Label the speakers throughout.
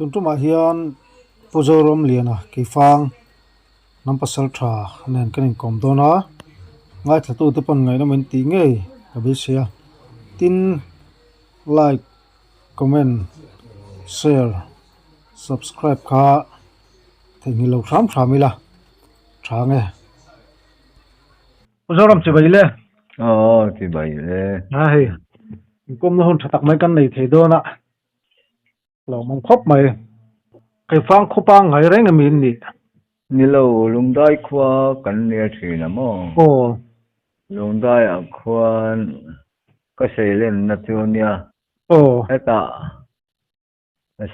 Speaker 1: Tun tumah hian Pu Zoramliana Keifang hnam pasal tha nen kan inkawm dawn a, ngaithlatute pawn ngaihnawm in tih ngei ka beisei a. Tin, like, comment, share, subscribe kha theihnghilh lo hram hram ila tha nge. Pu Zoram chibai le.
Speaker 2: Aw chibai le.
Speaker 1: A hei inkawmna hun tha tak mai kan nei thei dawn a, lawmawm khawp mai. Keifang khupa ngai reng emi in nih?
Speaker 2: Ni lo, Lungdai khua kan nia thin a maw?
Speaker 1: Aw.
Speaker 2: Lungdaiah khuan ka seilenna chu nia.
Speaker 1: Aw.
Speaker 2: Hetah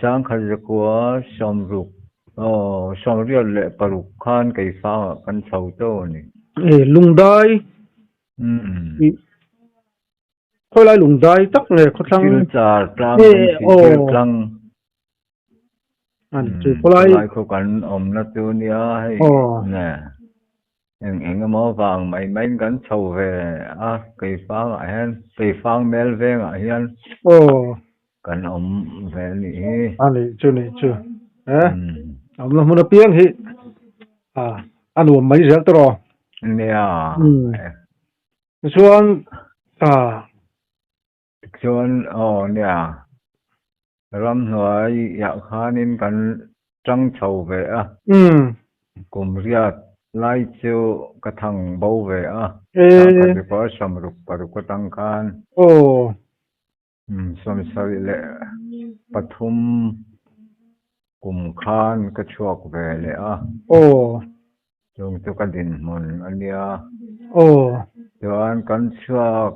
Speaker 2: Sangkhat zakua sawmruk aw sawmriat leh paruk khan Keifangah kan chho tawh a ni.
Speaker 1: E lungdai
Speaker 2: Umm.
Speaker 1: I khawilai lungdai tak nge khawthlang
Speaker 2: Silchar tlang kan si thil tlang.
Speaker 1: An chu khawlai
Speaker 2: Khawlai khaw kan awmna chu nia hei nge eng eng emaw vang mai maiin kan chho ve a Keifangah hian Keifang mel vengah hian.
Speaker 1: Aw.
Speaker 2: Kan awm ve a nih hi.
Speaker 1: A nih chu nih chu. E awmna hmun apiang hi a a nuam mai zel tawh.
Speaker 2: Nia.
Speaker 1: Tichuan a.
Speaker 2: Tichuan aw nia. Ramhnuai ah khanin kan tang chho ve a. Kum riat lai chu ka thang bo ve a. Sangkhat ripawh sawmruk paruk atang khan.
Speaker 1: Aw.
Speaker 2: Sawmsarih leh pathum kum khan ka chhuak ve leh a.
Speaker 1: Aw.
Speaker 2: Chung chu ka dinhmun a nia.
Speaker 1: Aw.
Speaker 2: Chuan kan chhuak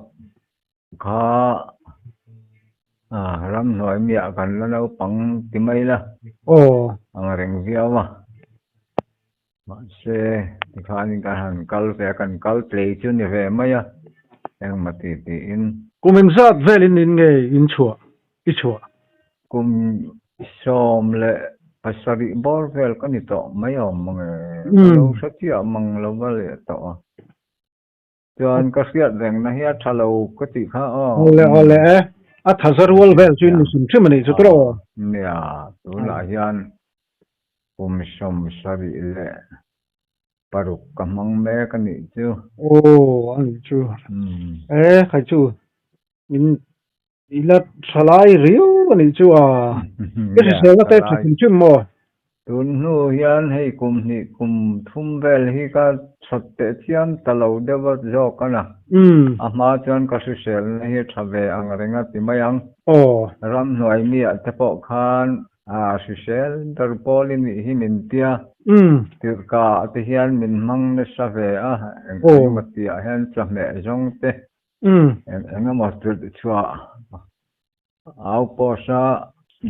Speaker 2: kha ramhnuai miah kan la naupang ti mai la.
Speaker 1: Aw.
Speaker 2: Ang reng viau a. Mahse, tikhanin kan han kal ve a, kan kal tlei chu ni ve mai a, engmaw ti tiin.
Speaker 1: Kum engzat velin in nge in chhuah, i chhuah?
Speaker 2: Kum 17 bawr vel ka ni tawh mai awm mang e, ka lo hre chiah mang lo va leh tawh a. Chuan ka hriat rengna hi a tha lo ka tih kha aw.
Speaker 1: Awle awle e, a tha za rual vel chu in ni hrim hrim a nih chu tawh aw.
Speaker 2: Nia, tunah hian kum 76 ka hmang mek a nih chu.
Speaker 1: Aw a nih chu. E khai chu min i la tha lai riau a nih chu a. I hriselna te tha hrim hrim maw?
Speaker 2: Tun hnu hian hei kum hnih kum thum vel hi ka chhawt teh chiam ta lo deuh a zawk a na. A hma chuan ka hriselna hi tha ve ang reng a ti mai ang. Ramhnuai mi ah te pawh khan a hrisel ber pawl i nih hi min tia. Tirhka ah te hian min hmang nasa ve a, eng emaw tih ah hian chawhmeh zawng te Eng eng emaw tirh chhuah au post a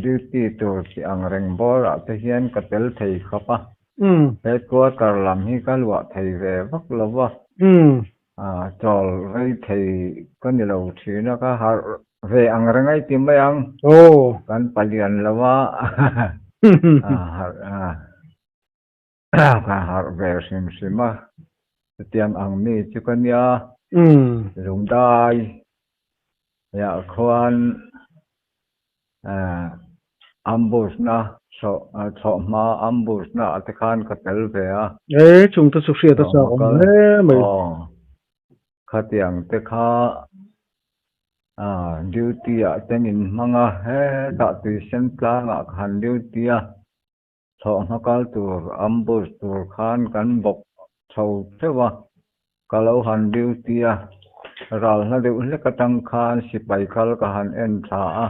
Speaker 2: duty tur tih ang reng bawr ah te hian ka tel thei khawp a. Headquarter lam hi ka luah thei ve vak lo va. Chawl rei thei ka ni lo thin a, ka harh ve ang reng a i ti mai ang. Kan palian lo a, harh Ka harh ve hrim hrim a, chutiang ang mi chu ka nia. Lungdai ah khuan ambush na thlawh hma ambush na ah te khan ka tel ve a.
Speaker 1: E chung te chu hriat a chak awm hle mai.
Speaker 2: Khatiang te kha duty ah te min hmang a, hetah tuisen tlang ah ka han duty a. Thlawhhma kal tur ambush tur khan kan bawk chho theuh a, ka lo han duty a, ral hla deuh hlek atang khan sipai kal ka han en thla a,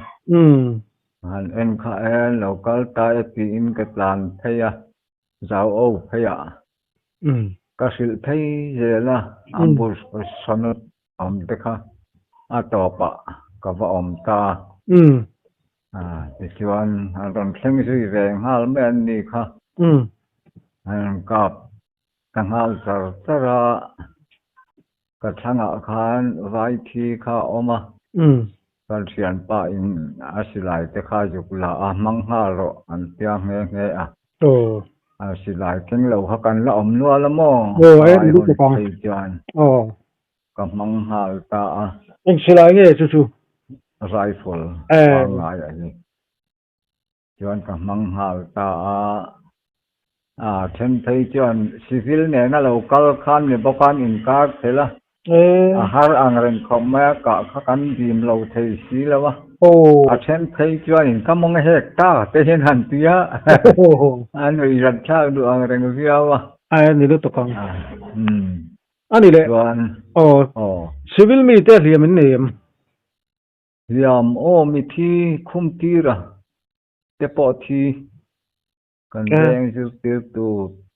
Speaker 2: han en kha e lo kal ta e tiin ka tlan phei a, zau o phei ah ka hrilh phei zel a, ambush sawn awm te kha a tawpah ka va awm ta. Tichuan an rawn thleng zui ve nghal mai an ni kha. An rawn kap ta nghal char char a, ka thlangah khan vai thi kha a awm a, kan thianpa in a silai te kha zuk la a, hmang nghal rawh an tia nghe nghe a. A silai keng lo kha kan la awm nual a maw? Vai hawn phei chuan. Ka hmang nghal ta a.
Speaker 1: Eng silai nge chu chu?
Speaker 2: Rifle pangngai a hi. Chuan ka hmang nghal ta a. A then phei chuan civil nena lo kal khan mi bawk an inkar thelh a. A har ang reng khawp mai a, kah kha kan dim lo thei si lo a. A then phei chuanin ka mawng a hek ta te hian han ti a, a nuih rat thlak duh ang reng viau a.
Speaker 1: A ni lutuk ang. A ni leh.
Speaker 2: Chuan
Speaker 1: aw civil mite hliam in nei em?
Speaker 2: Hliam aw mi thi khum tir a te pawh thi kan veng zirtirtu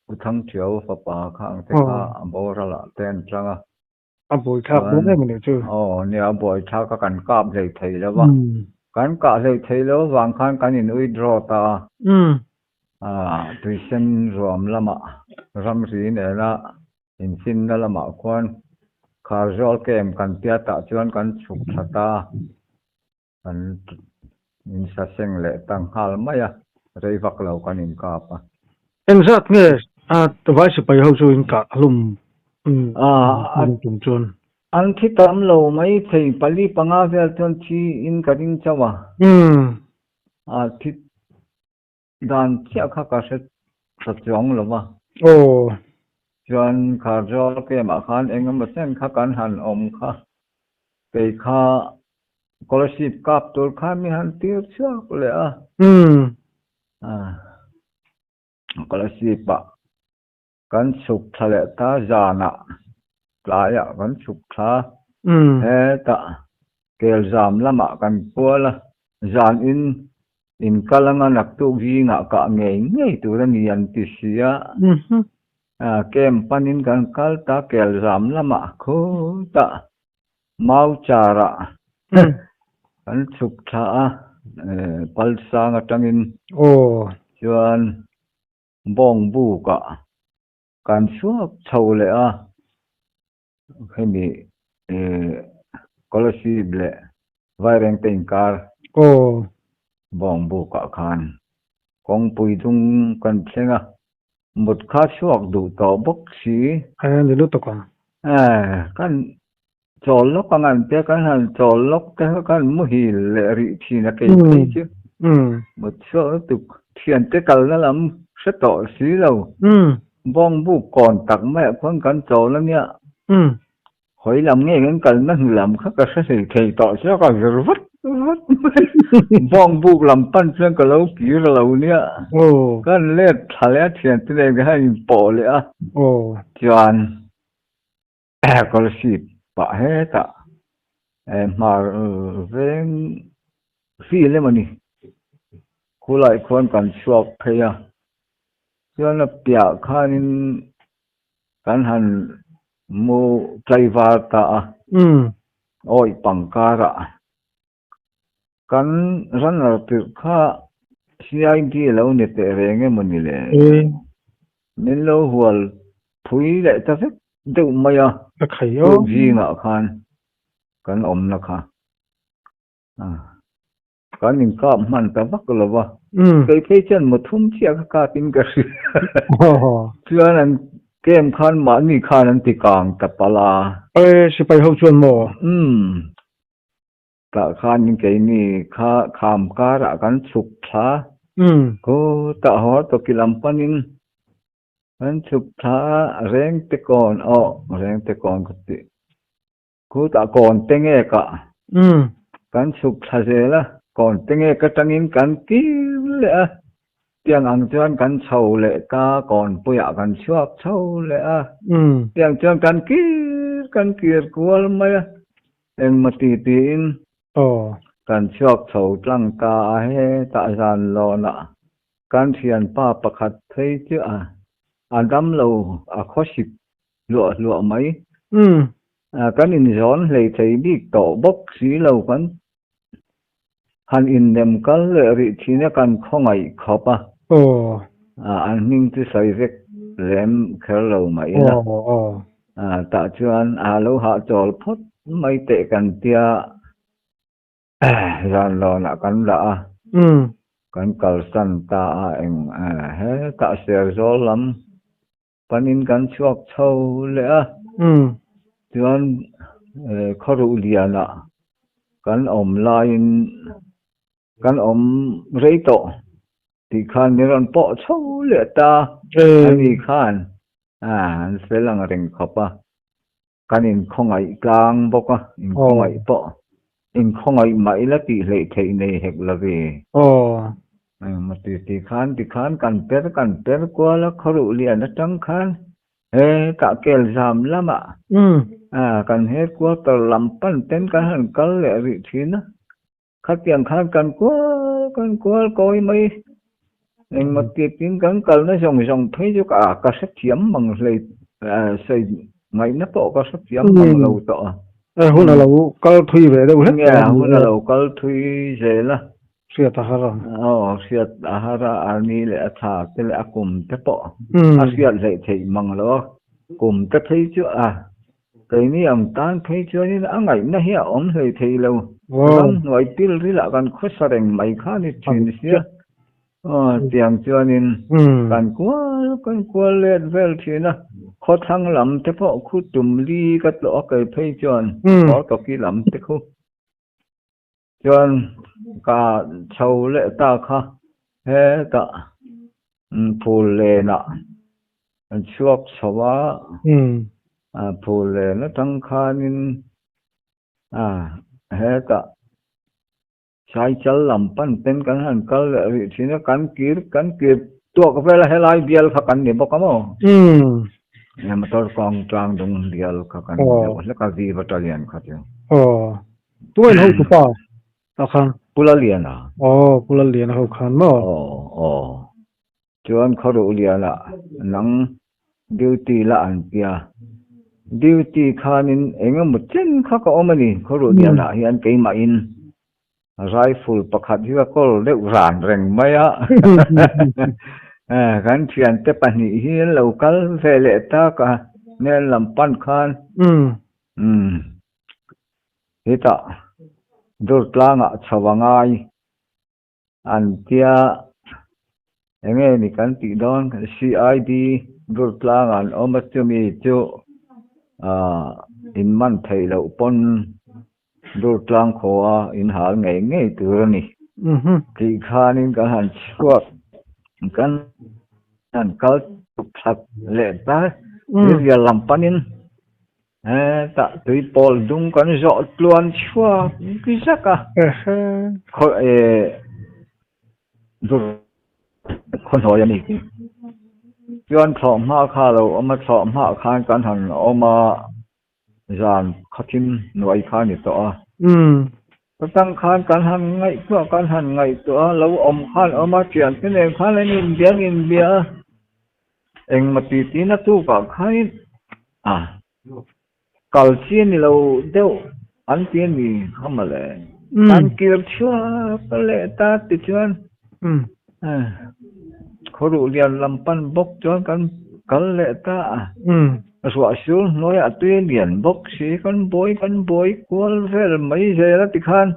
Speaker 2: Pu Thangthiau fapa kha ang te kha a boral ah te an chang a.
Speaker 1: A buaithlak dawn em a nih chu.
Speaker 2: Aw nia a buaithlak a kan kap hlei thei lo va. Kan kah hlei thei lo vang khan kan in withdraw ta a. Tuisen ruam lamah ramri nena Infinna lamah khuan Kharzawl camp kan tia tah chuan kan chhuk tha ta, kan insaseng leh ta nghal mai a, rei vak lo kan inkap a.
Speaker 1: Engzat nge vai sipai ho chu inkah hlum tum chuan?
Speaker 2: An thi tam lo mai thei, pali panga vel chuan thi in ka ring chauh a, thi Dan chiah kha ka hre ta chuang lo va.
Speaker 1: Aw.
Speaker 2: Chuan Kharzawl camp-ah khan eng emaw chen kha kan han awm kha. Kei kha scholarship kap tur khan mi han tir chhuak leh a.
Speaker 1: Umm.
Speaker 2: Scholarship-ah kan chhuk thla leh ta zanah tlaiah kan chhuk thla. Hetah Kelzam lamah kan kual a, zanin inkal anga naktuk zingah kah ngei ngei tur a ni an ti si a. Camp panin kan kal ta Kelzam lamah khutah Maucharah kan chhuk thla a, Palsang atangin chuan Bawngbukah kan chhuak chho leh a, hemi Kolasib leh Vairengte inkar Bawngbukah khan kawngpui dung kan thleng a, mut kha chhuak duh tawh bawk si.
Speaker 1: A ni lutuk ang.
Speaker 2: Kan Chawl lawk ang an tia kan han chawl lawk te kha kan muhil leh rih thin a kei phei chu. Mut chhuak lutuk thiante kalna lam hre tawh si lo. Bawngbuk kawn tak maiah khuan kan chawl a nia. Hawi lam nge kan kalna hnu lam kha ka hre hlei thei tawh chu a ka zir vat vat mai. Bawngbuk lam pan chuan ka lo kir lo nia. Kan let thla leh a thiante nen kan han inpawh leh a. Chuan. Scholarship pah hetah hmar veng feel emaw ni khulai khuan kan chhuak phei a chuan a piah khanin kan han mu tlaivar ta a awih pangkarah kan runner tirh kha CID a lo ni teh reng emaw ni le? Min lo hual phui leh ta vek deuh mai a, tuk zingah khan kan awmna kha kan inkap hman ta vak lo va, kei phei chuan maw thum chiah kha kapin ka hria. Chuan an camp khan mahni khan an ti kang ta palh a.
Speaker 1: Sipai ho chuan maw?
Speaker 2: Tah khanin keini kha kham karah kan chhuk thla. Khutah haw tawki lam panin kan chhuk thla a, Rengte kawn aw Rengte kawn ka tih. Khutah kawn te nge kah kan chhuk thla zel a, kawn te nge ka tangin kan kir leh a. Tiang ang chuan kan chho leh ta, kawnpuiah kan chhuak chho leh a. Tiang chuan kan kir kan kir kual mai a. Engmaw ti tiin kan chhuak chho tlang ta a, hetah zan lawnah kan thianpa pakhat phei chu a dam lo a khawsik hluah hluah mai. Kan inzawn hlei thei bik tawh bawk si lo kan han innem kal leh rih thin a kan khawngaih khawp a. An hming chu sawi vek lem kher lo mah ila. Tah chuan a lo hahchawl phawt mai teh kan tia zan lawnah kan dah a, kan kalsan ta a eng hetah Serzawl lam panin kan chhuak chho leh a, chuan khawruh lianah kan awm laiin kan awm rei tawh. Tih khan min rawn pawh chho leh ta a ni khan a an fel ang reng khawp a, kan inkhawngaih tlang bawk a, inkhawngaih pawh inkhawngaih mah ila tih hleih theih nei hek lo ve. Engmaw ti ti khan tikhan kan per kan per kual a, khawruh lian atang khan hetah Kelzam lamah kan headquarter lam pan ten kan han kal leh rih thin a. Khatiang khan kan kual kan kual kawi mai. Engmaw titin kan kalna zawng zawng phei chu ka ka hrethiam mang hlei sawi ngaihna pawh ka hrethiam mang lo tawh a.
Speaker 1: E hun a lo kal thui ve deuh hlek
Speaker 2: tawh a ni. Hun a lo kal thui zel a.
Speaker 1: Hriat a har a.
Speaker 2: Aw hriat a har a, a ni leh a thla te leh a kum te pawh a hriat hleih theih mang lo a. Kum te phei chu a Keini ang tan phei chuanin a ngaihna hi a awm hlei thei lo. Ramhnuai pilrilah kan khawsa reng mai kha ni thin sia. Aw, tiang chuanin kan kual kan kual let vel thin a. Khawthlang lam te pawh khu tum li ka tlawh a kei phei chuan Kawrtawki lam te khu. Chuan ka chho leh ta kha hetah phul lenah an chhuak chho a, phul len atang khanin hetah Saichal lam pan ten kan han kal leh rih thin a, kan kir kan kir tuak vel a helai bial kha kan ni bawk a maw? Motor kawng tlang dung bial kha kan ni deuh hlek a, V Battalion kha chu.
Speaker 1: Tunga in hotu pa tah khan.
Speaker 2: Pu Laliana.
Speaker 1: Aw, Pu Laliana ho khan maw?
Speaker 2: Aw, aw. Chuan Khawruh Liana nang duty la an tia. Duty khanin eng emaw chen kha ka awm a ni Khawruh Liana hian keimahin rifle pakhat hi ka kawl deuh ran reng mai a. Kan thiante pahnih hi an lo kal ve leh tak a, hmel lam pan khan. Umm. Hetah Durtlangah chho a ngai an tia enge ni kan tih dawn CID Durtlangah an awm a chumi chu ah in man theih loh pawn Durtlang khaw a in hal ngei ngei tur a ni tih khanin kan han chhuak kan han kal that leh ta rial lam panin Hetah tui pawl dung kan zawh tluan chhuak zak a. Khaw dur khaw hnuai a ni. Chuan thlawhhma kha a lo awm a, thlawhhma khan kan han awm a, zan khawthim hnuai kha a ni tawh a. Chutang khan kan han ngaihtuah kan han ngaihtuah a, lo awm khan awm a, thiante nen khan an inbia an inbia a. Engmaw ti tiin a tukah khanin a kal chi a ni lo deuh an ti a ni kha mawle. An kir chhuak leh ta tichuan khawruh lian lam pan bawk chuan kan kal leh ta a. Ruah sur hnuaiah tui a lian bawk si kan buai kan buai kual vel mai zel a tikhan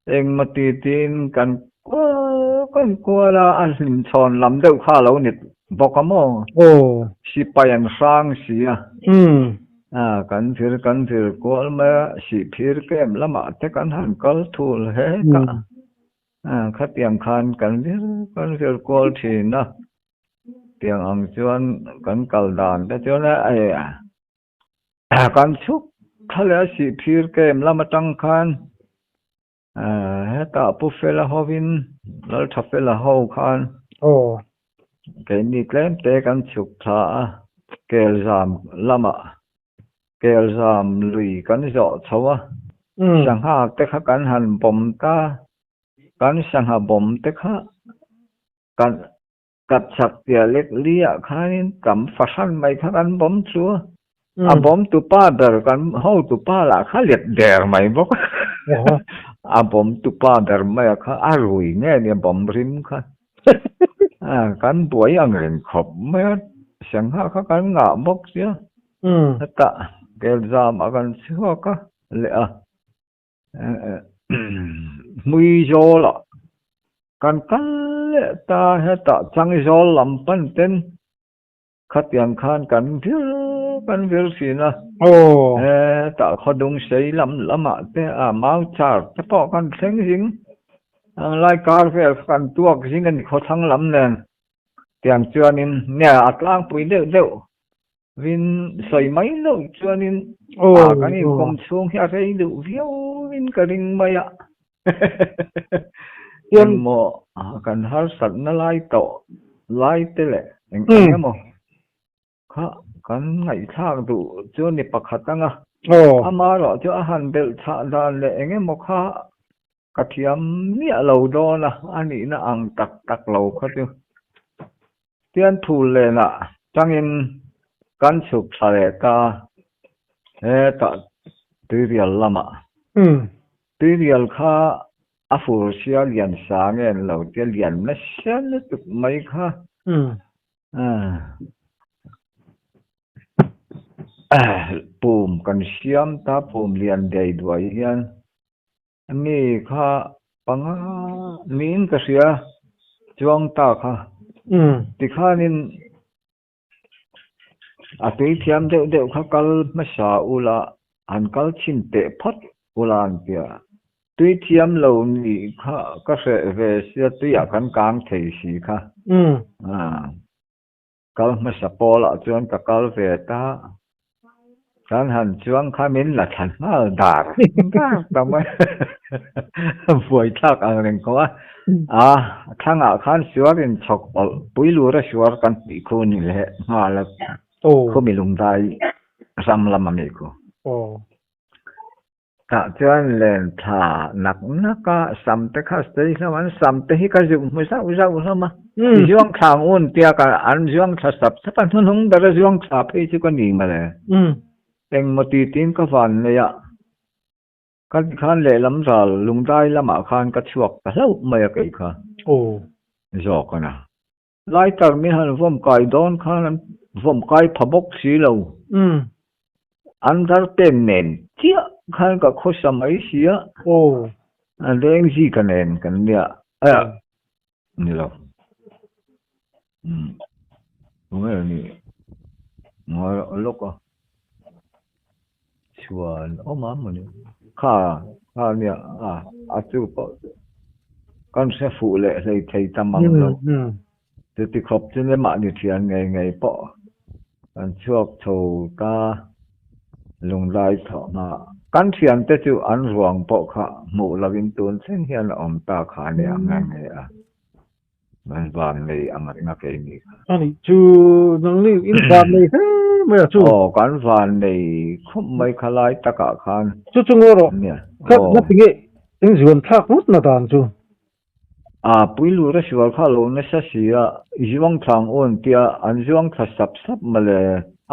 Speaker 2: Engmaw ti tiin kan kual kan kual a, a hlimchhawn lam deuh kha a lo ni bawk a maw?
Speaker 1: Aw.
Speaker 2: Sipai an hrang si a. A, kan vir kan vir kual mai a, sihphir kem lamah te kan han kal thul hek a. A, khatiang khan kan vir kan vir kual thin a. Tiang ang chuan kan kal dan te chuan a, Kan chhuk thla leh a sihphir kem lam atang khan hetah Pu Fela hovin Laltha Fela ho khan keini tlem te kan chhuk thla a, Kelzam lamah Kelzam lui kan zawh chho a, sangha te kha kan han bawm ta, kan sangha bawm te kha kan. Kap chak tia lek li ah khanin tam fahran mai kha kan bawm chu a, a bawm tu pa ber kan hotu pa lah kha let der mai bawk a, a bawm tu pa ber mai a kha a rui nge nia bawm rim kha a kan buai ang reng khawp mai a, sangha kha kan ngah bawk sia, hetah kelzam ah kan chhuak a leh a. Hmui zawlah kan kal leh ta hetah Changzawl lam pan ten khatiang khan kan vir kan vir thin a, hetah Khawdung sei lam lamah te a mau char te pawh kan thleng zing. Ang lai kar vel kha kan tuak zing a ni khawthlang lam nen tiang chuanin nia a tlangpui deuh deuh vin sawi mai loh chuanin a kan inkawm chhung hi a rei deuh viauin ka ring mai a. Engmaw kan harsatna lai tawh lai te leh eng eng emaw Kha kan ngaihthlak duh chu ni pakhat anga amaherawh chu a han belh chhah dan leh eng emaw kha ka thiam miah lo dawn a, a nihna ang tak tak lo kha chu. Tian thul lenah tangin kan chhuk thla leh ta hetah tuirial lamah. Tuirial kha a fur sia lian sa nge an lo tia lian nasa lutuk mai kha. Pum kan siam ta pum lian dei duai hian mi kha panga niin ka hria chuang ta kha tikhanin a tui thiam deuh deuh kha kal hmasa ula han kal chhin teh phawt ula an ti a tui thiam lo nih kha ka hreh ve sia tuiah kan kang thei si kha kal hmasa pawlah chuan ka kal ve ta kan han chuang kha min la thla nghal dar dar ta mai buaithlak ang reng khawp a a thlangah khan suar in chhawk awlh pui lura suar kan tih khu ni leh nghal a khumi lungdai ram lam a mi khu. Tah chuan len thla nak nak a, sam te kha stay hlawm an sam te hi ka zuk hmu zauh zauh hlawm a, i zuang thla ang un tia ka an zuang thla sap sap a, hnuhnung ber a zuang thla phei chu ka ni mawle. Engmaw ti tiin ka van nei a, ka ti khan lehlam ral lungdai lamah khan ka chhuak ta hlauh mai a kei kha zawk a na. Lighter min han vawm kai dawn khan an vawm kai pha bawk si lo. An dar pen nen chiah khan ka khawsa mai si a. A leng zika nen kan nia a ni lo. Tunge ni ngai lawk a. Chhuan awm a mawni kha kha nia a a chu pawh chu kan hre fuh leh hlei thei ta mang lo chuti khawp chu ne mahni thian ngei ngei pawh kan chhuak chho ta lunglai thawh hma kan thian te chu an ruang pawh kha hmuh lovin tun thleng hian a awm ta kha nia nghe nghe a. An van nei ang reng a kei ni kha.
Speaker 1: A nih chu nang ni in van nei hle mai a chu.
Speaker 2: Aw kan van nei khawp mai kha lai takah khan.
Speaker 1: Chu chu ngaw rawh. Kha na tinge eng zuan thlak ngawt na dan chu.
Speaker 2: A puilu ra sual kha lo nasa si a, zuang thlang awn tia an zuang thla sap sap mawle.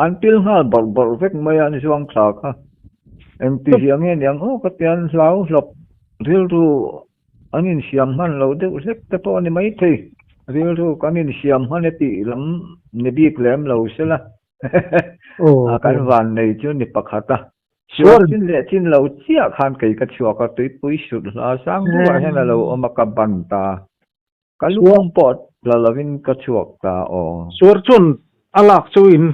Speaker 2: An pil nghal bawrh bawrh vek mai a an zuang thla kha. Engti zia nge niang aw ka ti an hlau hlawp rilru An insiam hman lo deuh hlek te pawh a ni maithei. Rilru kan insiam hman e tih lam ni bik lem lo sela. A kan van nei chu ni pakhat a. Sual chin leh chin lo chiah khan kei ka chhuak a, tuipui sut hla sang duhah hian a lo awm a, ka ban ta. Ka lukhum pawh tla lovin ka chhuak ta aw.
Speaker 1: Suar chuan a lak chu in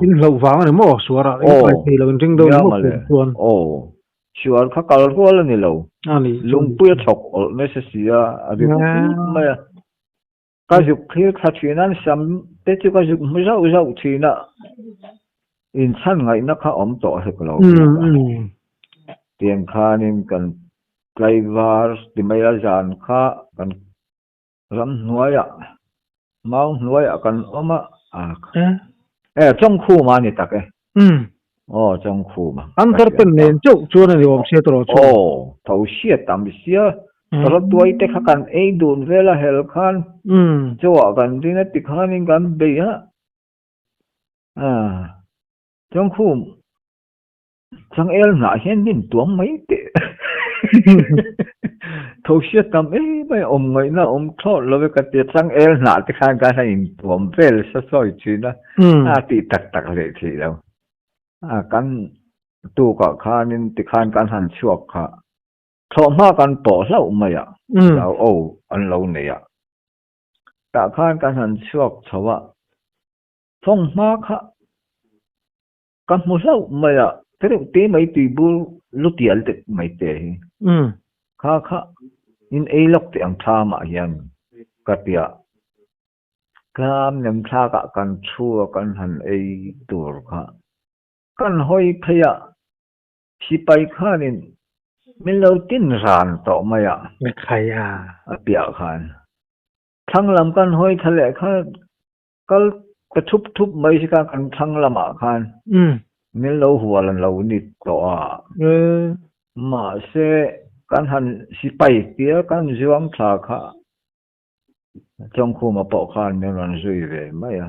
Speaker 1: in hlauh vang a ni maw? Suar ah in kai thei lo in ring deuh ni maw chuan.
Speaker 2: Aw. Suar kha kal rual a ni lo. Lungpui a chhawk awlh nasa si a, a ri rup rup mai a. Ka zuk thlir thla thin a, sam te chu ka zuk hmu zauh zauh thin a, inchhan ngaihna kha awm tawh hek lo bik a. Tiang khanin kan tlaivar ti mai a zan kha kan ramhnuaiah, mau hnuaiah kan awm a, e Chawngkhuma a ni tak e. Aw Chawngkhuma.
Speaker 1: An tar pen nen chauh chuan a ni awm sia tawh chuan.
Speaker 2: Aw tho sia tam sia rawtuai te kha kan ei dun vel a hel khan chawah kan ring a tikhanin kan bei a. Chawngkhum Changel hnah hian min tuam mai teh. Tho hriat tam em mai awm ngaihna awm thlawt lo e ka ti a, changel hnah te khan kan han intuam vel sa sawi thin a, a tih tak tak leh theih lo. A kan tukah khanin tikhan kan han chhuak kha thlawhhma kan pawh hlauh mai a, zau o an lo nei a. Tah khan kan han chhuak chho a, thawnghma kha Ka hmu hlauh mai a, tereuh te mai tui bur lu tial deuh mai te hi. Kha kha In ei lawk teh ang thlamah hian ka ti a. Thlam nem thlakah kan thu a kan han ei tur kha kan hawi phei a, sipai khanin min lo tin ran tawh mai a. A piah khan thlang lam kan hawi thla leh kha Kal ka thup thup mai si kha kan thlang lamah khan min lo hual an lo ni tawh a. Mahse kan han sipai tia kan zuang thla kha Chawngkhuma pawh khan min rawn zui ve mai a.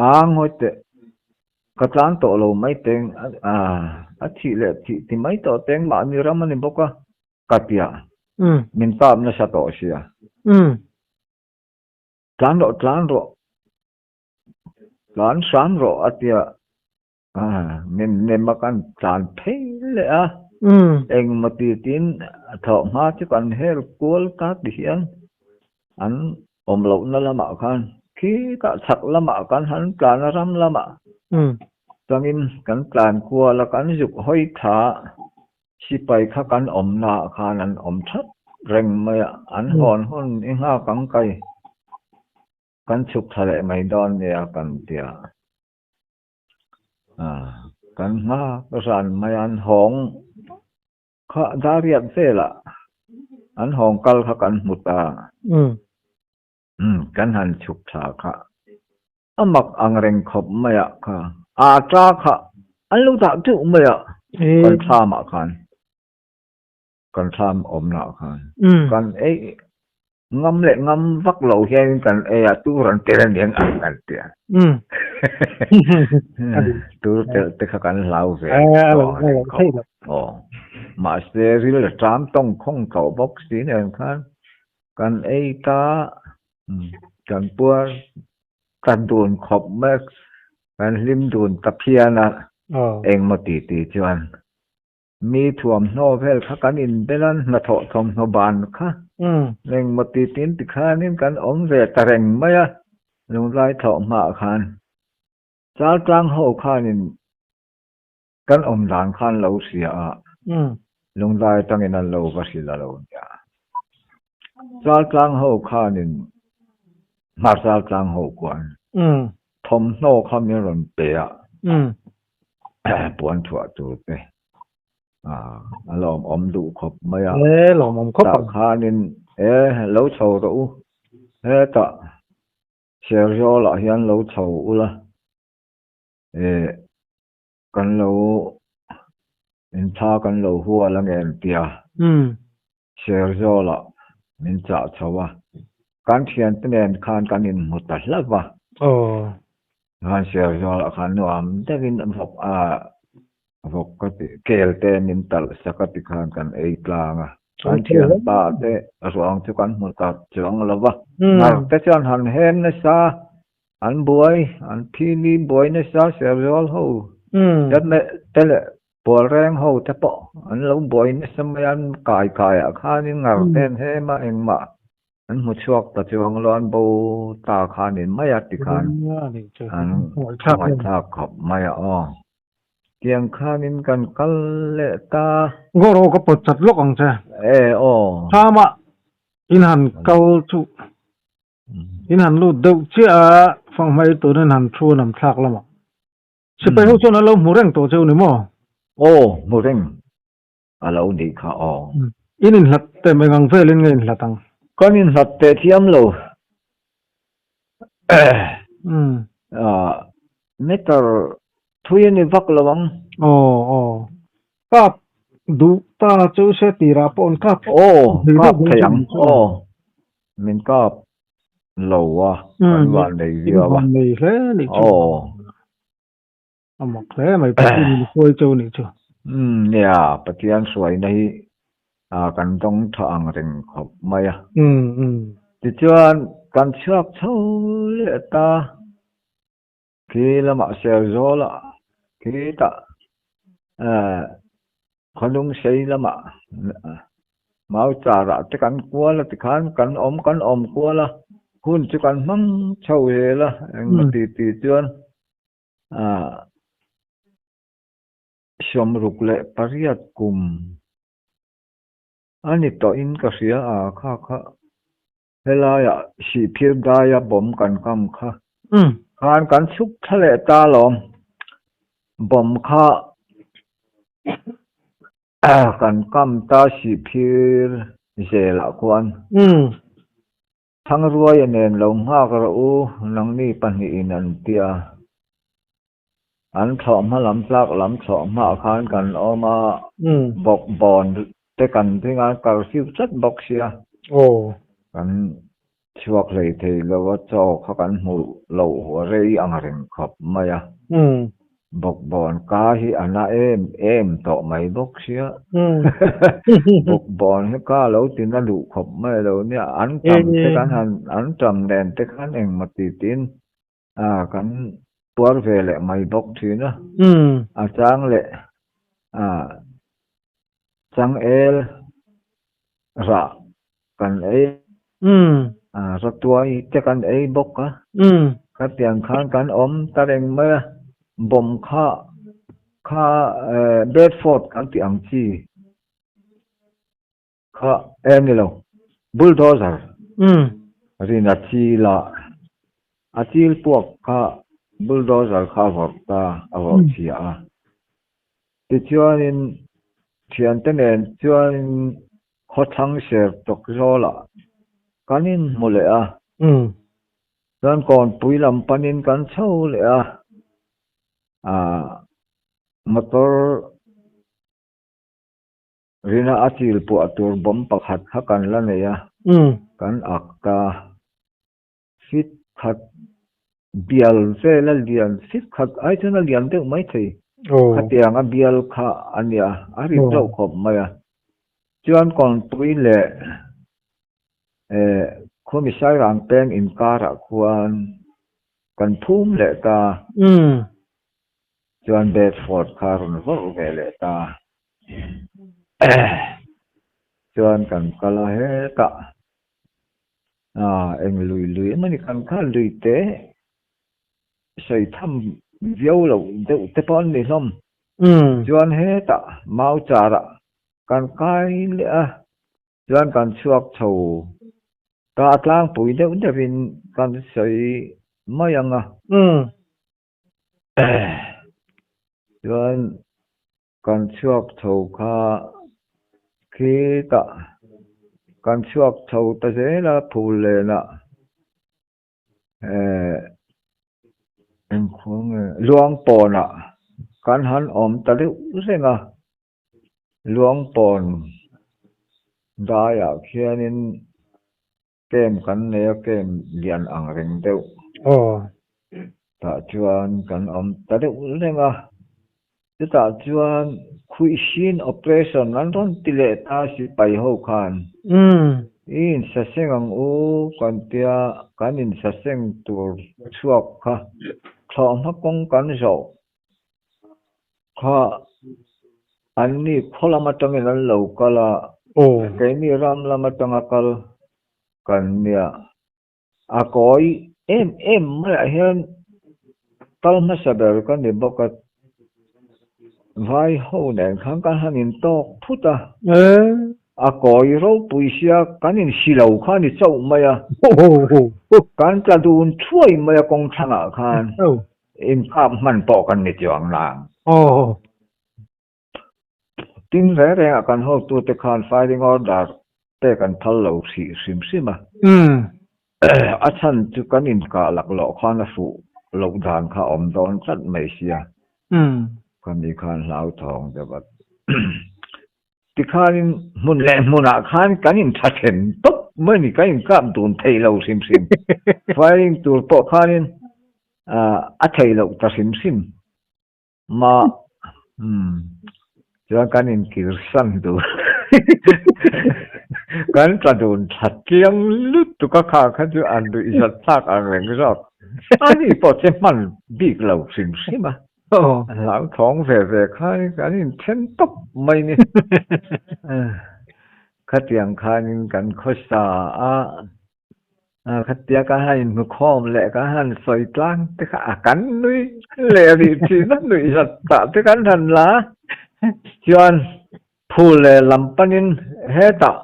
Speaker 2: A ngawi teh ka tlan tawh lo mai teng a thih leh thih ti mai tawh teng mahni ram a ni bawk a. Ka tia. Min kap nasa tawh sia. Tlan rawh, tlan rawh. Tlan hram rawh a tia. Min nem a kan tlan phei leh a. Engmaw ti tiin a thawh hma chu kan hel kual ta ti hian an awm lohna lamah khan khitah chhak lamah kan han tlan a ram lamah changin kan tlan kual a kan zuk hawi tha Sipai kha kan awmnaah khan an awm that reng mai a, an hawn hun i nghak ang kai, kan chhuk thla leh mai dawn nia kan ti a. Kan nghak ran mai a, an hawng kha dariat velah an hawng kal kha kan hmu ta, kan han chhuk thla kha A mak ang reng khawp mai ah kha. Aa kha an lo dah deuh mai a kan thlam ah khan. Kan thlam awmna ah khan. Kan ei ngam leh ngam vak lo hian kan ei a tur an tel aniang ang kan ti a. Tur tel te kha kan hlau ve tawh ang reng khawp. Aw. Mahse ril a ṭam tawng khawng tawh bawk si nen khan kan ei ta Kan puar ta dun khawp mai, kan hlim dun ta phian a, engmaw ti ti chuan mi thuamhnaw vel kha kan inbel a, hnathawh thawmhnaw ban kha engmaw ti tin ti khanin kan awm ve ta reng mai a, lunglai thlawh hmaah khan Chaltlang ho khanin Kan awm dan khan lo hria a, Lungdai atangin an lo va hrilh a lo nia. Chaltlang ho khanin Hmar Chaltlang ho kuan thawmhnaw kha min rawn pe a, puan thuah tur te a lawmawm duh khawp mai a. Tah khanin e lo chho rawh u, hetah Serzawl-ah hian lo chho ula e. Kan lo inthla kan lo hual a nge tia Serzawlah min chah chho a, kan thiante nen khan kan inhmu ta hlauh a. Khan Serzawlah khan nuam deuhin vawk a vawk ka ti kel te min talh sak a ti khan kan ei tlang a. Kan thianpa te ruang chu kan hmu ta chuang lo va, ngar te chuan han hem nasa An buai, an phili buai nasa Serzawl ho te leh Pualreng ho te pawh an lo buai nasa mai a, an kai kai ah khanin ngar te an hem a, engmah an hmu chhuak ta chuang lo, an bo ta khanin mai a ti khan an ngaihthlak khawp mai a aw. Tiang khanin kan kal leh ta.
Speaker 1: Gawraw ka pawt chat lawk ang che.
Speaker 2: E aw.
Speaker 1: Thama in han kal chu In han lut deuh chiah a, fanghmai turin han thu nam thlak lamah. Sipai ho chuan a lo hmu reng tawh cheu ni maw?
Speaker 2: Aw, hmu reng a lo nih kha aw.
Speaker 1: In inhlat teh mai ngang velin nge inhlat ang?
Speaker 2: Kan inhlat teh thiam lo. Meter thui a ni vak lo ang.
Speaker 1: Aw, aw. Kap duh ta cheu se tirah pawh an kap.
Speaker 2: Aw, kap thei ang. Aw. Min kap lo a, kan van nei viau a.
Speaker 1: Van nei hle nih chu.
Speaker 2: Aw.
Speaker 1: A mak hle mai, Pathian in hruai cheu nih chu.
Speaker 2: Umm nia, Pathian hruaina hi kan dawng tha ang reng khawp mai a. Tichuan kan chhuak chho leh ta, khi lamah Serzawl ah, khitah Khawnung sei lamah mau charah te kan kual a tikhan kan awm kan awm kual a, hun chu kan hmang chho zel a, engmaw ti ti chuan ah 68 kum. A ni tawhin ka hria a, kha kha helaiah Sihphir daia bawm kan kam kha khan kan chhuk thla leh ta alawm. Bawm kha kan kam ta Sihphir zelah khuan. Thangruaia nen lo nghak rawh u, nangni pahnihin an ti a. An thlawhhma lam tlak lam thlawhhmaah khan kan awm a, bawkbawn te kan ring a, curfew tlat bawk sia. Kan chhuak hlei thei lo a, chaw kha kan hmuh loh rei ang reng khawp mai a. Bawkbawn ka hi a na em em tawh mai bawk sia. Bawkbawn hi ka lo ti na duh khawp mai lo nia, an tam te kan han an tam nen te khan engmaw ti tiin a kan puar ve leh mai bawk thin a. A chang leh a changel rah kan ei a ratuai te kan ei bawk a. Khatiang khan kan awm ta reng mai a, bawm kha kha Bedford kan tih ang chi kha e ni lo bulldozer rin a chil a, a chil puak kha bulldozer kha a vawrh ta a vawrh chhia a. Tichuanin thiante nen chuanin khawthlang ser tawk zawlah kan inhmu leh a, chuan kawnpui lam panin kan chho leh a, ah motor rina a chil puah tur bawm pakhat kha kan la nei a, kan ak ta. Fit khat bial vel a lian, fit khat ai chuan a lian deuh mai thei. Khatiang a bial kha a nia, a rit deuh khawp mai a. Chuan kawnpui leh eh khumi Sairang peng inkarah khuan kan phum leh ta. Chuan Bedford kha a rawn vawrh ve leh ta. Chuan kan kal a hetah. Eng lui lui emaw ni kan kha lui te sawi tham viau lo deuh te pawh an ni hlawm. Chuan hetah mau charah kan kai leh a, chuan kan chhuak chho ta a tlangpui deuh deuhin kan sawi mai ang a. Chuan Kan chhuak chho kha khitah kan chhuak chho ta zel a phul lenah eh engkhua nge Luangpawnah kan han awm ta deuh reng a, Luangpawn daiah khianin Camp kan nei a, camp lian ang reng deuh. Tah chuan kan awm ta deuh reng a, chutah chuan khuihhrin operation an rawn ti leh ta sipai ho khan. I insaseng ang u kan tia, kan insaseng tur chhuak kha thlawhhma kawng kan zawh kha anni khaw lam atangin an lo kal a, keini ram lam atanga kal kan nia. A kawi em em maiah hian kal hmasa ber ka ni bawk a, vai ho nen khan kan han intawk phut a. A kawi ropui sia kan insi lo kha a ni chauh mai a, kan tla dun thuai mai a kawng thlangah khan. Inkap hman pawh kan ni chuang nang. Tin reng rengah kan hotute khan firing order pek an phal lo hrih hrim hrim a. A chhan chu kan inkah laklawh khan a fuh loh dan kha a awm dawn tlat mai sia. Khami khan hlauthawng deuh a. Tikhanin hmun leh hmunah khan kan intha then tawp mai a ni, kan inkap dun thei lo hrim hrim. Firing tur pawh khanin a thei loh ta hrim hrim. Ma umm chuan kan inkirsan dun kan tla dun tha chiang lutuk a kha kha chu an duhzat thlak ang reng zawk. Ani pawh che hman bik lo hrim hrim a. Hlauthawng ve ve khan kan inthen tawp mai ni. Khatiang khanin kan khawsa a, khatia kan han inhmukhawm leh kan han sawi tlang te kha a kan nui leh rih thin a, nuih zat tah te kan han la a. Chuan. Phul leh lam panin hetah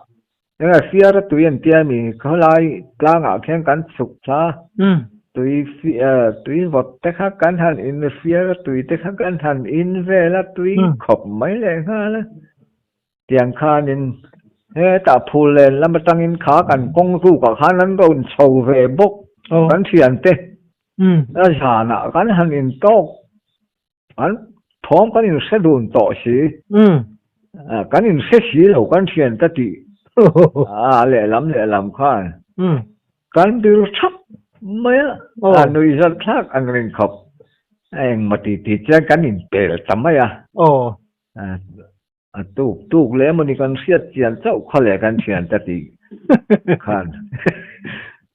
Speaker 2: enge fiara tui an tia mi khawlai tlangah khian kan chhuk thla tui tui vawt te kha kan han in fiara tui te kha kan han in vel a tui khawp mai leh nghal a tiang khanin hetah phul len lam atangin kha kan kawng rukah khan an rawn chho ve bawk kan thiante a zanah kan han intawk. An thawm kan inhre dun tawh si. Kan inhre si lo kan thian ka tih. A lehlam lehlam khan kan bir thap mai a, a nuihzat thlak ang ring khawp. A engmaw ti ti chuan kan inpel ta mai a. A tuk tuk leh emawni kan hriat chian chauh kha leh kan thian ta tih khan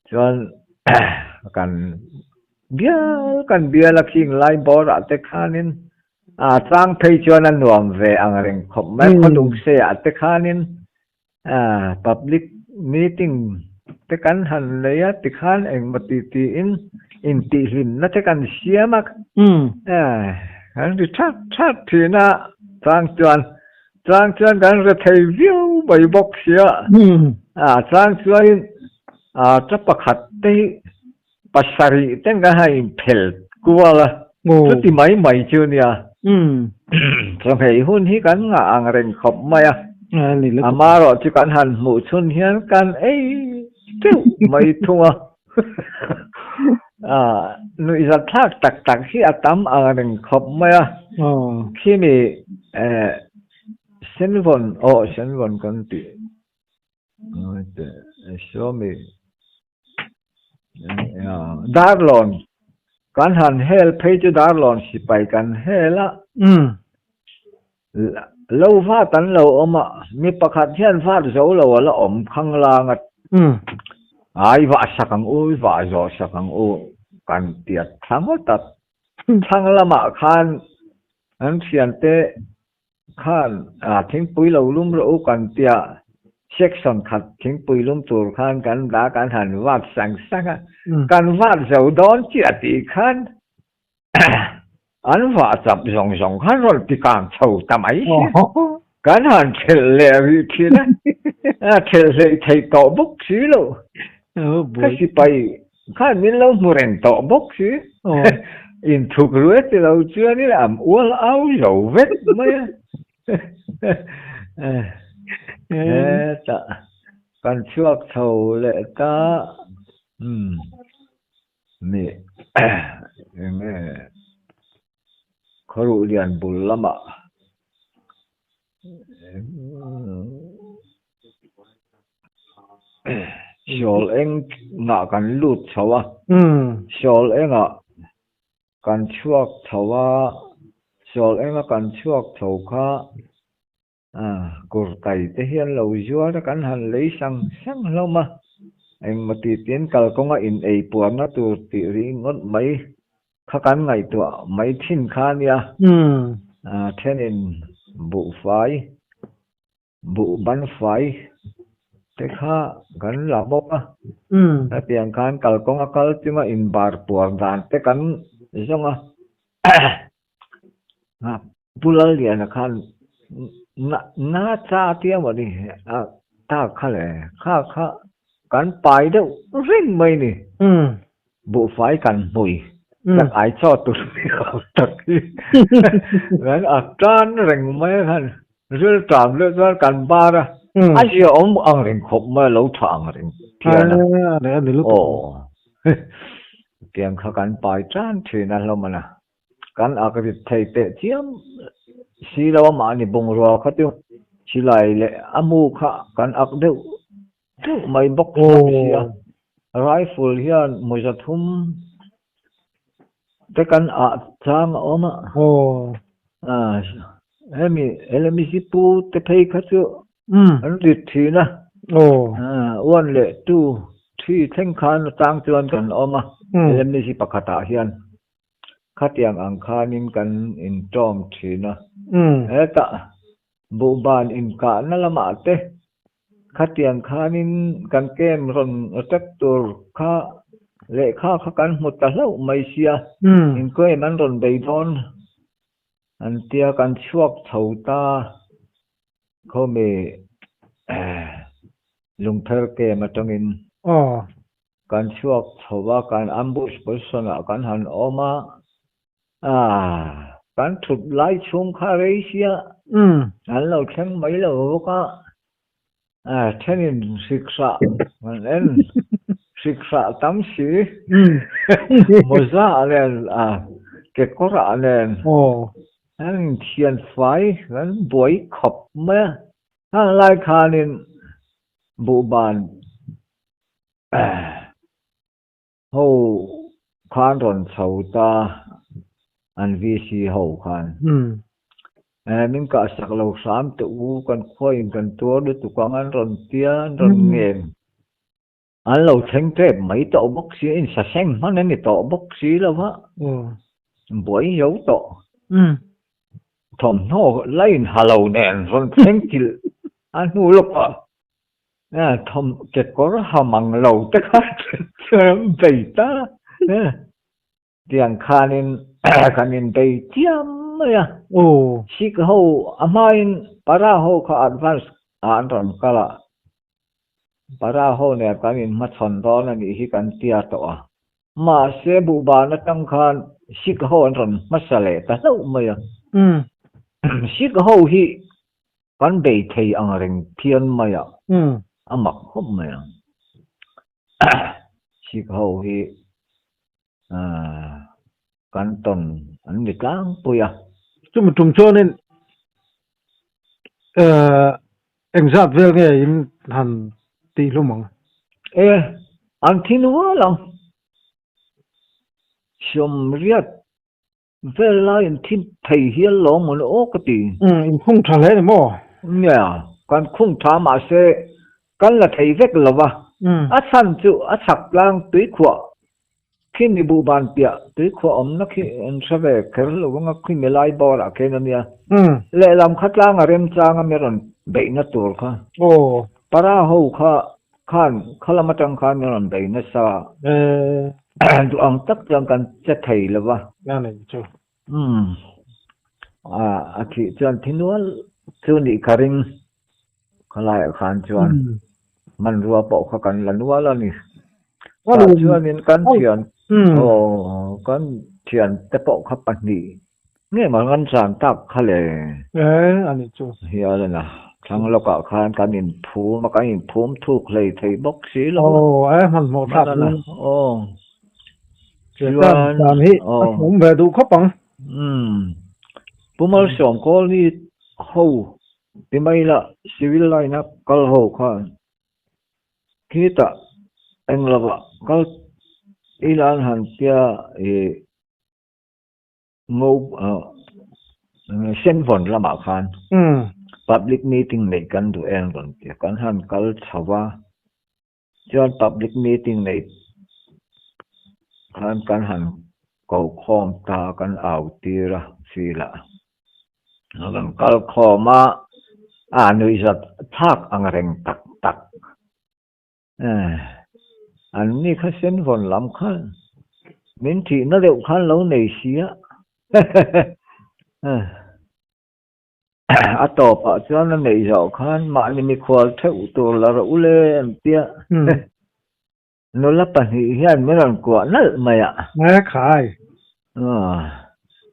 Speaker 2: chuan kan bial kan bial a khing lai bawr ah te khanin a chang phei chuan a nuam ve ang reng khawp mai khawduk se ah te khanin public meeting te kan han nei a tikhan engmaw ti tiin intihhlimna te kan siam a kan ri that that thin a chang chuan chang chuan kan ri thei viau mai bawk sia a chang chuanin ta pakhat te hi pasarih ten kan han inphel kual a chuti mai mai chu nia chawhmeh hun hi kan ngah ang reng khawp mai a amarawh chu kan han hmuh chhun hian kan ei teuh mai thung a nuihzat thlak tak tak hi a tam ang reng khawp mai a khimi senvawn aw senvawn kan tih sawmi. Darlawn kan han hel phei chu Darlawn sipai kan hel a, lo vat an lo awm a, mi pakhat hian vat zo lo a la awm khanglang a, ai vah sak ang u, vah zawh sak ang u kan tiat thla ngawt a, thlang lamah khan an thiante Khan thingpui lo lum rawh u kan tia section khat thingpui lum tur khan kan dah kan han vat sang sang a, kan vat zo dawn chiah tih khan an vah chap zawng zawng khan rawn ti kang chho ta mai si kan han thelh leh rih thin a, thelh hleih theih tawh bawk si lo ka sipai Khan min lo hmu reng tawh bawk si. Inthuk ruai ti lo chuanin am ual au zo vek mai a. Hetah kan chhuak chho leh ta. Umm mi enge khawruh lian bul lamah Shawl eng ngah kan lut chho a, shawl engah kan chhuak chho a, shawl enga kan chhuak chho kha kurtai te hian lo zuar a kan han lei sang sang hlawm a, engmaw ti tiin kalkawnga in ei puarna tur tih ringawt mai kha kan ngaihtuah mai thin kha a nia, thenin buhfai Buh ban fai te kha kan la bawk a, hetiang khan kalkawng a kal chunga inbar puar dan te kan zawng a, Pu Lalliana khan na cha tia maw ni a tak kha le kha kha kan pai deuh reng mai ni. Buhfai kan hmui tak ai chaw tur ni lo tak hi kan a tan reng mai a khan ril tam leh chuan kan bar a a zia awm ang reng khawp mai a lo tha ang reng phian a aw tiang kha kan pai tan thin a hlawm a na kan ak rit thei teh chiam si lo a mahni bungrua kha chu silai leh a mu kha kan ak deuh Deuh mai bawk hlawm si a, rifle hian mawza thum te kan ah chang a awm a, hemi LMC pu te phei kha chu an rit thin a, one leh two three thleng khan atang chuan kan awm a, LMC pakhat ah hian khatiang ang khanin kan intawm thin a, hetah buhban inkahna lamah te Khatiang khanin kan camp rawn attack tur kha lehkha kha kan hmu ta hlauh mai sia, in camp an rawn bei dawn an tia kan chhuak chho ta. Khawmi lungpher kem atangin kan chhuak chho a, kan ambush position ah kan han awm a, kan thut lai chhung kha rei sia an lo thleng mai lo bawk a, thenin hriksah kan en, hriksah tam si, mawza nen kekawr ah nen. An inthian fai kan buai khawp mai a, hang lai khanin buhban ho khan rawn chho ta an VC ho khan. Min kahsak lo hram teh u, kan khuain kan tuar lutuk ang an rawn tia, an rawn ngen. An lo thleng tep mai tawh bawk si, insaseng hman a ni tawh bawk si lo va, buai zo tawh. Thawmhnaw la inha lo nen rawn thleng kilh a hnu lawkah thawm kekawr ha mang lo te kha chuan an bei ta a. Tiang khanin kan inbei chiam mai a. Sikh ho a hmain Para ho kha advance ah an rawn kal a, Para ho nen kan inhmachhawn dawn a nih hi kan tia tawh a. Mahse buhban atang khan Sikh ho an rawn hmasa leh ta hlauh mai a. Sikh ho hi kan bei thei ang reng phian mai a, a mak khawp mai a. Sikh ho hi kan tawn an ni tlangpui a.
Speaker 1: Chumi tum chuanin engzat vel nge in han tih hlum ang?
Speaker 2: E, an thi nual ang. Sawmriat Vel lai in thi thei hial lo maw ni aw ka ti.
Speaker 1: Umm in khung tha hle ni maw?
Speaker 2: Nia, kan khung tha mahse kan la thei vek lo va, a chhan chu a chhak tlang tuikhuah khi mi buhban piah tuikhuah awmna khi an hre ve kher lo anga khi mi lai bawrah khian a nia. Lehlam kha tlang a remchang a mi rawn beihna tur kha. Para ho kha Khan, khalam atang khan min rawn bei nasa. Duh ang tak chuan kan che thei lo va.
Speaker 1: A nei chu.
Speaker 2: Umm. A thih chuan thi nual chu nih ka ring. Khalaiah khan chuan hmanrua pawh kha kan la nual a ni. Tah chuanin kan thian, aw, kan thiante pawh kha pahnih Nge mah kan chan tak kha le.
Speaker 1: Eh, a ni chu.
Speaker 2: Hial a na. Thlang lawkah khan kan inphum a, kan inphum thuk hlei thei bawk si lo.
Speaker 1: Aw, eh, hmanhmawh thlak
Speaker 2: ni. Aw.
Speaker 1: Chuan, dan hi a hmuam ve duh khawp ang.
Speaker 2: Umm. Pu Malsawm Kawlni ho ti mai la, civil line a kal ho khan khitah englovah kal ila an han tia ih Ngo Senvawn lamah khan public meeting neih kan duh em rawn ti a, kan han kal chho a, chuan public meeting neih khan kan han ko khawm ta a, kan au tir a field ah a rawn kal khawm a, a nuihzat thlak ang reng tak tak. An ni kha Senvawn lam khan min thihna deuh khan lo nei si a. A tawpah chuan a neih zawh khan mahni mikhual theuh tur la rawh u le an ti a. Nula pahnih hian min rawn kuah nalh mai a.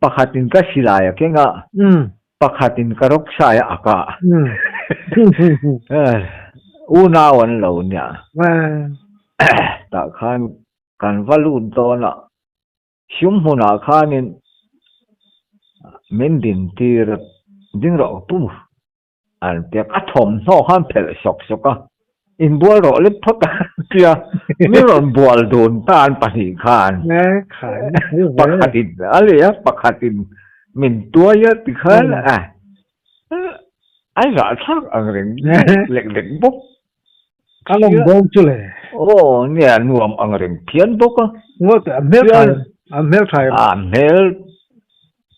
Speaker 2: Pakhatin ka silai a keng a. Pakhatin ka rawk sai a ak a, unau an lo nia. Tah khan kan va lut dawn a, sum hmunah khanin min din tir a, ding rawh pu an ti a, ka thawmhnaw khan phelh sawk sawk a, inbual rawh lek phawt a tia, min rawn bual dun ta an pahnih khan, pakhatin a leh a, pakhatin min tuai a ti khan a, a zahthlak ang reng lek lek bawk.
Speaker 1: Ka lawm bawk chu le.
Speaker 2: Aw nia nuam ang reng phian bawk a.
Speaker 1: Ngawt a hmel tha a hmel tha em?
Speaker 2: A hmel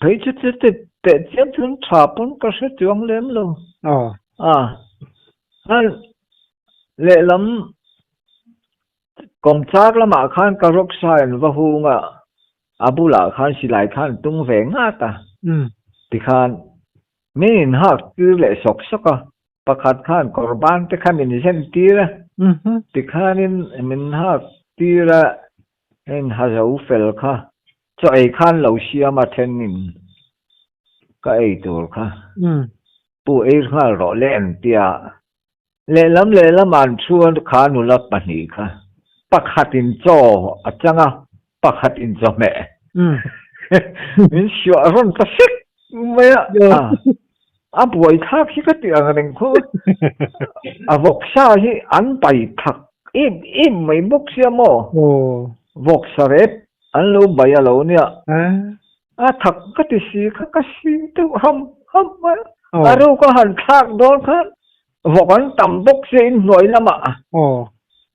Speaker 2: phei chu chu ti teh chiam chuan tha pawn ka hre chuang lem lo.
Speaker 1: Aw.
Speaker 2: A khan lehlam kawmchar lamah khan ka rawk sa in va hung a, a bulah khan silai khan tung ve ngat a. Tikhan min inhak tir leh sawk sawk a. Pakhat khan kawr ban te kha min zen tir a, tikhanin min hak tir a, heng ha zo fel kha chaw ei khan lo siam a thenin ka ei tur kha pu ei nghal rawh le an tia. Lehlam lehlam an thu kha nula pahnih kha pakhatin chaw a chang a, pakhatin chawhmeh min suah rawn ta sek mai a, a buaithlak hi ka tih ang reng khaw a vawksa hi an pai thak em em mai bawk sia maw vawksa rep an lo bai a lo nia a thak ka ti si kha ka si deuh ham ham mai a a ro ka han thlak dawn khan vawk an tam bawk sia in hnuai lamah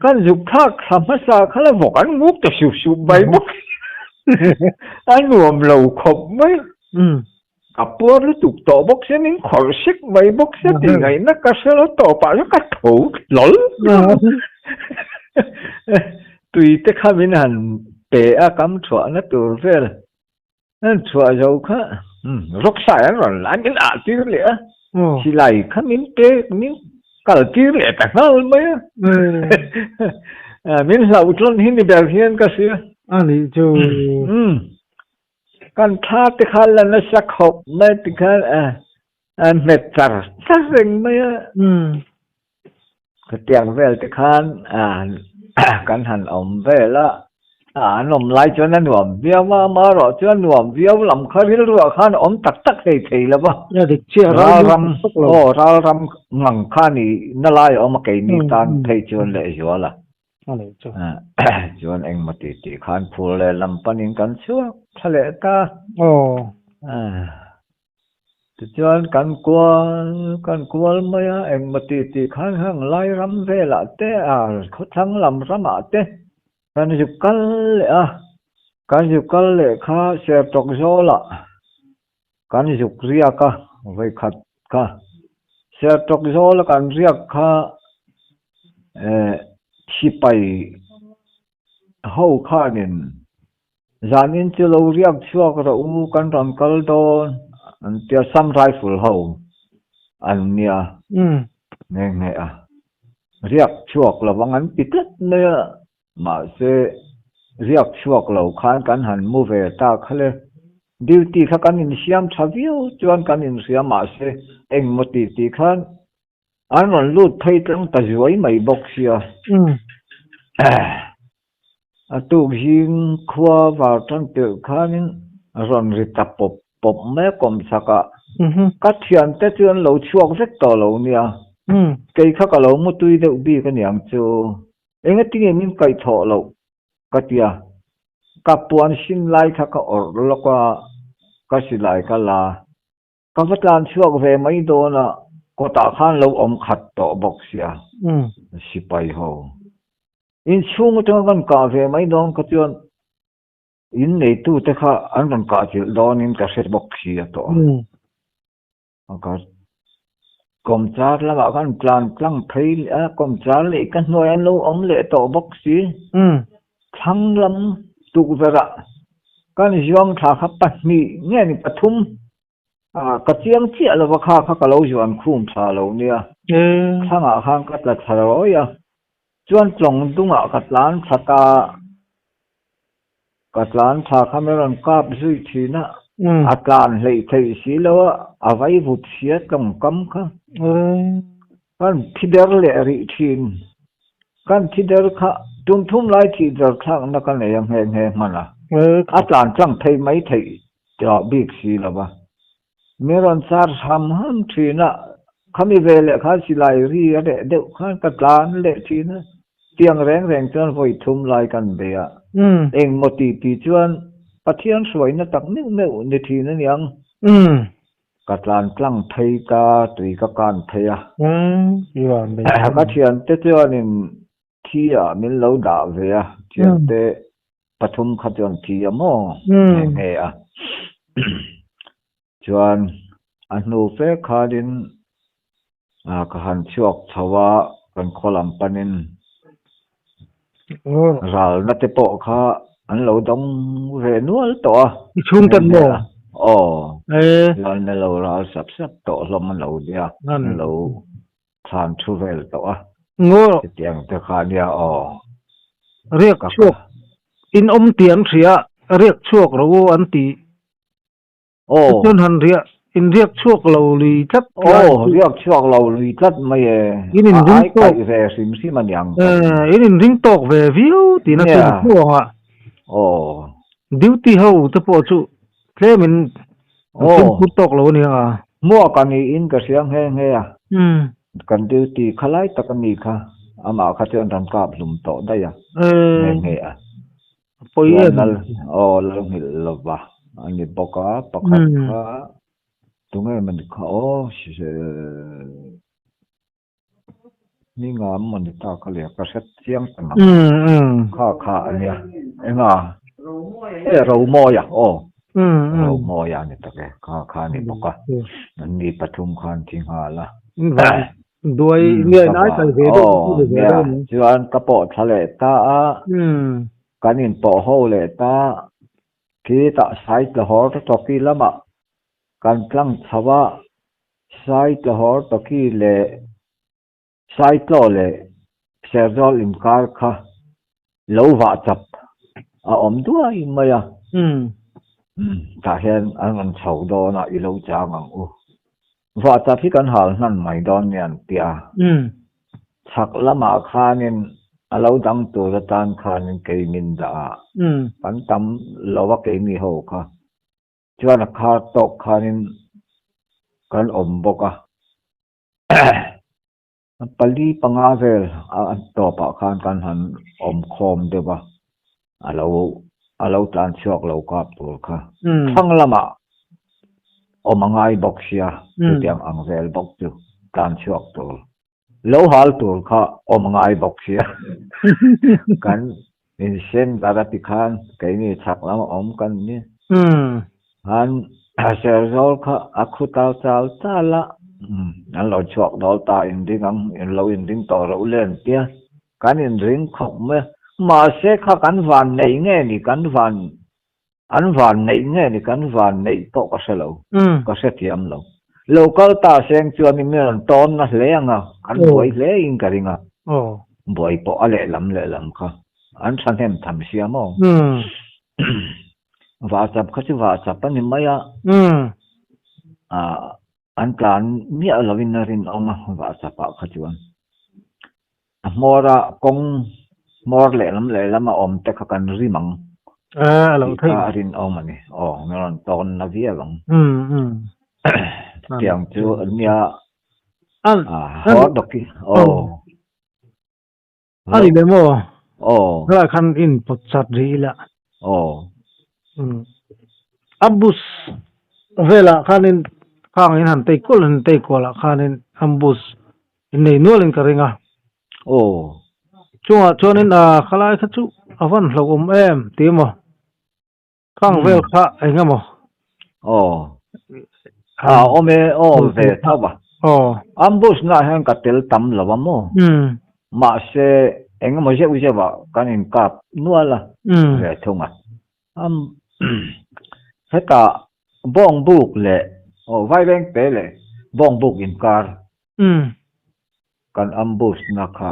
Speaker 2: kan zuk thlak thla hmasa kha la vawk an nguk ta sup sup mai bawk a nuam lo khawp mai a puar lutuk tawh bawk sia min khawrh sek mai bawk sia tih ngaihna ka hre lo tawpah chuan ka tho hlawl tui te kha min han pe a kam chhuahna tur vel an chhuah zo kha rawk sai an rawn lai min ah tir leh a silai kha min pe min kal tir leh ta nghal mai a min hlauh tlawn hi ni ber hian ka hria
Speaker 1: a nih chu
Speaker 2: Kan thla te kha la nasa khawp mai ti khan a hmet char char reng mai a. Khatiang vel te khan kan han awm vel a, an awm lai chuan a nuam viau a, amaherawh chu a nuam viau lam kha rilruah khan a awm tak tak hlei thei lo va. Ralram aw ralram ngang kha ni na lai a awm a keini tan phei chuan lehzual a.
Speaker 1: A nei chu.
Speaker 2: Chuan engmaw ti tih khan phur leh lam panin kan chhuak thla leh ta.
Speaker 1: Aw.
Speaker 2: Tichuan kan kual kan kual mai a, engmaw ti tih khan heng lai ram velah te, khawthlang lam ramah te kan zuk kal leh a. Kan zuk kal leh kha Sertawk zawlah kan zuk riak a, vawikhat kha. Sertawk zawla kan riak kha Sipai ho khanin zanin chu lo riak chhuak rawh u kan rawn kal dawn an tia Assam Rifle ho an nia nghe nghe a riak chhuak lovang an ti tlat mai a mahse riak chhuak lo khan kan han mu ve ta kha le duty kha kan insiam tha viau chuan kan inhria mahse engmaw tih tih khan An rawn lut phei tlang ta zuai mai bawk sia. A tuk zing khua var tan tirh khanin rawn ri ta pawp pawp mai a kawmchhak ah. Ka thiante chu an lo chhuak vek tawh lo nia. Kei kha ka lo mutui deuh bik aniang chu. Engatinge min kaihthawh loh ka ti a. Ka puan sin lai kha ka awrh lawk a, ka silai ka la. Ka va tlan chhuak ve mai dawn a, kawtah khan lo awm khat tawh bawk sia, sipai ho. Inchhung atanga kan kah ve mai dawn kha chuan in neitute kha an rawn kah chilh dawnin ka hre bawk sia tawh a. Ka kawmchar lamah khan tlan tlang phei leh a, kawmchar leh ka hnuai an lo awm leh tawh bawk si. Thlang lam tukverhah kan zuang thla kha pahnih nge ni pathum ka chiang chiah lova kha kha ka lo zuan khum tha lo nia. Thlangah khan ka tla thla rawi a, chuan tlawng dungah ka tlan thla ta, ka tlan thla kha min rawn kap zui thin a, a tlan hleih theih si lo a, a vaivut sia tlawng kam kha. Kan thi der leh rih thin. Kan thi der kha tum thum lai thih der thlakna ka nei a nghe nghe hman a. A tlan tlang phei mai theih tawh bik si lo va. Mi rawn char ham ham thin a, khami ve leh khan silai ri a reh deuh khan ka tlan leh thin a. Tiang reng reng chuan vawi thum lai kan bei a. Engmaw ti ti chuan Pathian hruaina tak meuh meuh ni thin aniang. Ka tlan tlang phei ta, tui ka kan phei a. Ka thiante chuanin thi ah min lo dah ve a, thiante pathum kha chuan thi a maw nghe nghe a. Chuan a hnu fe khanin ka han chhuak chho a, kan khaw lam panin Ralna te pawh kha an lo dawng ve nual tawh a.
Speaker 1: I chhung tan maw?
Speaker 2: Aw. Ralna lo ral sap sap tawh hlawm an lo nia. An lo. thlan thu vel tawh a.
Speaker 1: Ngawi rawh.
Speaker 2: Chutiang te kha nia aw.
Speaker 1: Riak chhuak in awm tih an hria, riak chhuak rawh u an ti.
Speaker 2: Aw.
Speaker 1: Chuan han riah in riak chhuak lo lui tlat
Speaker 2: lai chu. Aw, riak chhuak lo lui tlat mai e.
Speaker 1: In in ring tawk.
Speaker 2: A ai kaih ve hrim hrim a niang.
Speaker 1: In in ring tawk ve viau tihna chu ni hnu ang a.
Speaker 2: Aw.
Speaker 1: Duty ho te pawh chu tlem in an fimkhur tawk lo a niang a.
Speaker 2: Hmuak a niin ka hria nghe nghe a. Kan duty kha lai tak a ni kha. Amah kha chuan rawn kap hlum tawh daih a. Nghe nghe a.
Speaker 1: Pawi
Speaker 2: em? Lal, aw lal nghilh lova a ni bawk a, pakhat kha tunge maw ni kha aw ni nga maw ni ta kha leh ka hre chiang ta nang kha kha a nia enga e Romawia aw Romawia a ni tak e kha kha a ni bawk a an ni pathum khan thi nghal a.
Speaker 1: Duai nge in ai kai ve deuh chu ni ve deuh
Speaker 2: ni. Chuan ka pawh thla leh ta a, kan in pawh ho leh ta, khitah Saitlahawr Tawki lamah kan tlang chho a, Saitlahawr Tawki leh Saitlaw leh Serzawl inkar kha lo vah chap a awm duai mai a. Tah hian an rawn chho dawn a, i lo chang ang u. Vah chap hi kan hal hnan mai dawn nia an ti a. Chhak lamah khanin a lo dang tur atan khanin kei min dah a, kan tam lo a keini ho kha. Chuan a khar tawk khanin kan awm bawk a. Pali panga vel a tawpah khan kan han awm khawm deuh a, a lo a lo tlan chhuak lo kap tur kha. Thlang lamah awm a ngai bawk sia, chutiang ang vel bawk chu tlan chhuak tur, lo hal tur kha awm a ngai bawk sia. Kan insen dar a ti khan keini chhak lama awm kan ni. Han Serzawl kha a khu tal chal chal a, an lo chhuak dawl ta inring ang, in lo inring tawh reuh le an tia, kan inring khawp mai a, mahse kha kan van neih nge ni kan van, an van neih nge ni kan van neih pawh ka hre lo, ka hrethiam lo. Lo kal ta seng chuan in rawn tawn na hle ang a, an buai hle in ka ring a, buai pawh a lehlam lehlam kha an thahnem tham sia maw? Vahchap kha chu vahchap a ni mai a. Ah an tlan miah lovin a rinawm a vahchap ah kha chuan. A hmawr a kawng hmawr lehlam lehlam a awm te kha kan rim ang. Tih kha a rinawm a ni. Aw min rawn tawn na viau ang. Chutiang chu nia haw dawk i aw.
Speaker 1: A ni leh maw?
Speaker 2: Aw.
Speaker 1: Helai khan in pawt chat rih ila.
Speaker 2: Aw.
Speaker 1: Ambush velah khanin khang in han tei kual han tei kualah khanin ambush in nei nualin ka ring a.
Speaker 2: Aw.
Speaker 1: Chungah chuanin a khalai kha chu a van hlauhawm em ti maw? Khang vel kha eng emaw?
Speaker 2: Aw. A awm e, aw ve tho a.
Speaker 1: Aw.
Speaker 2: Ambush naah hian ka tel tam lo a maw? Mahse eng emaw zeuh zeuh ah kan inkap nual a ve thung a. Hetah Bawngbuk leh aw Vairengte leh Bawngbuk inkar Kan ambush na kha